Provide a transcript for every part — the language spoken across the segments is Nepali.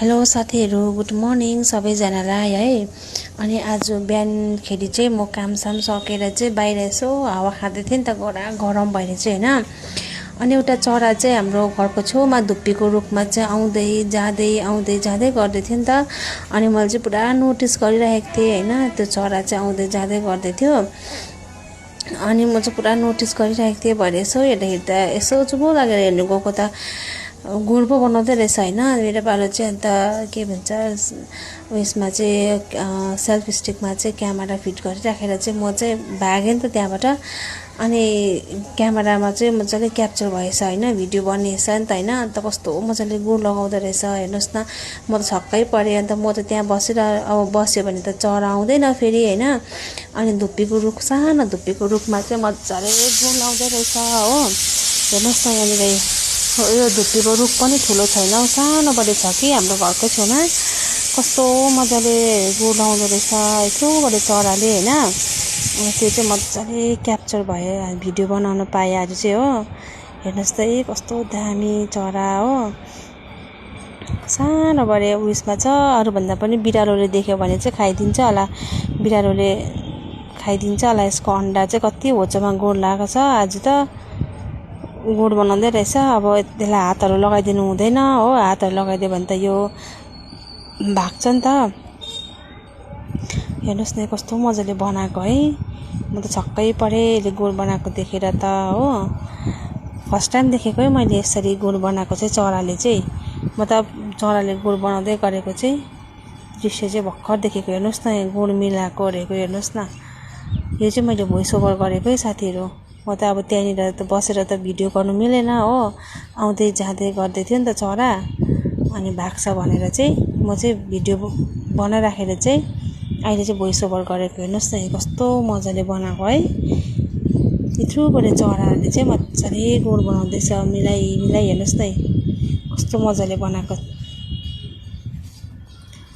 हेलो साथीहरु, गुड मर्निङ सबैजनालाई है। अनि आज बिहानखेरि चाहिँ म कामसाम सकेर चाहिँ बाहिर यसो हावा खाँदै थिएँ नि त, गरम भएर चाहिँ हैन। अनि एउटा चरा चाहिँ हाम्रो घरको छेउमा धुप्पीको रुखमा चाहिँ आउँदै जाँदै गर्दै थियो नि त। अनि मैले चाहिँ पुरा नोटिस गरिरहेको थिएँ हैन, त्यो चरा चाहिँ आउँदै जाँदै गर्दै थियो। अनि म चाहिँ पुरा नोटिस गरिरहेको थिएँ। भरे यसो हेर्दा यसो चुपो लागेर हेर्नु गएको त गुड पो बनाउँदै रहेछ हैन। मेरो पालो चाहिँ अन्त के भन्छ उयसमा चाहिँ सेल्फी स्टिकमा चाहिँ क्यामेरा फिट गरिराखेर चाहिँ म चाहिँ भागेँ नि त त्यहाँबाट। अनि क्यामेरामा चाहिँ मजाले क्याप्चर भएछ हैन, भिडियो बनिएछ नि त हैन। अन्त कस्तो मजाले गुड लगाउँदै रहेछ हेर्नुस् न। म त छक्कै परेँ। अन्त म त त्यहाँ बसेर अब बस्यो भने त चरा आउँदैन फेरि हैन। अनि धुप्पीको रुख, सानो धुप्पीको रुखमा चाहिँ मजाले गुड लाउँदै रहेछ हो। हेर्नुस् न, यहाँनिर यो धुप्पीको रुख पनि ठुलो छैन, सानो बढी छ कि हाम्रो घरकै छेउमा। कस्तो मजाले गुड लाउँदो रहेछ यत्रोबडे चराले हैन। त्यो चाहिँ मजाले क्याप्चर भयो, भिडियो बनाउन पाएँ आज चाहिँ हो। हेर्नुस् त कस्तो दामी चरा हो। सानो बडे उयसमा छ। अरूभन्दा पनि बिरालोले देख्यो भने चाहिँ खाइदिन्छ होला, बिरालोले खाइदिन्छ होला। यसको अन्डा चाहिँ कति होचोमा गुड लागेको छ। आज त गुड बनाउँदै रहेछ। अब त्यसलाई हातहरू लगाइदिनु हुँदैन हो, हातहरू लगाइदियो भने त यो भाग्छ नि त। हेर्नुस् न कस्तो मजाले बनाएको है। म त छक्कै परेँ यसले गुड बनाएको देखेर त हो। फर्स्ट टाइम देखेको है मैले यसरी गुड बनाएको चाहिँ चराले चाहिँ। म त चराले गुड बनाउँदै गरेको चाहिँ दृश्य चाहिँ भर्खर देखेको। हेर्नुस् न गुड मिलाएको ओरेको हेर्नुस् न। यो चाहिँ मैले भोइस ओभर गरेको है साथीहरु। म त अब त्यहाँनिर त बसेर त भिडियो गर्नु मिलेन हो, आउँदै जाँदै गर्दै थियो नि त चरा। अनि भाग्छ भनेर चाहिँ म चाहिँ भिडियो बनाइराखेर चाहिँ अहिले चाहिँ भोइस ओभर गरेको। हेर्नुस् न कस्तो मजाले बनाएको है। यत्रोबडे चराले चाहिँ मजाले गुड बनाउँदैछ मिलाई हेर्नुस् न कस्तो मजाले बनाएको।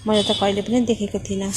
मैले त कहिले पनि देखेको थिइनँ।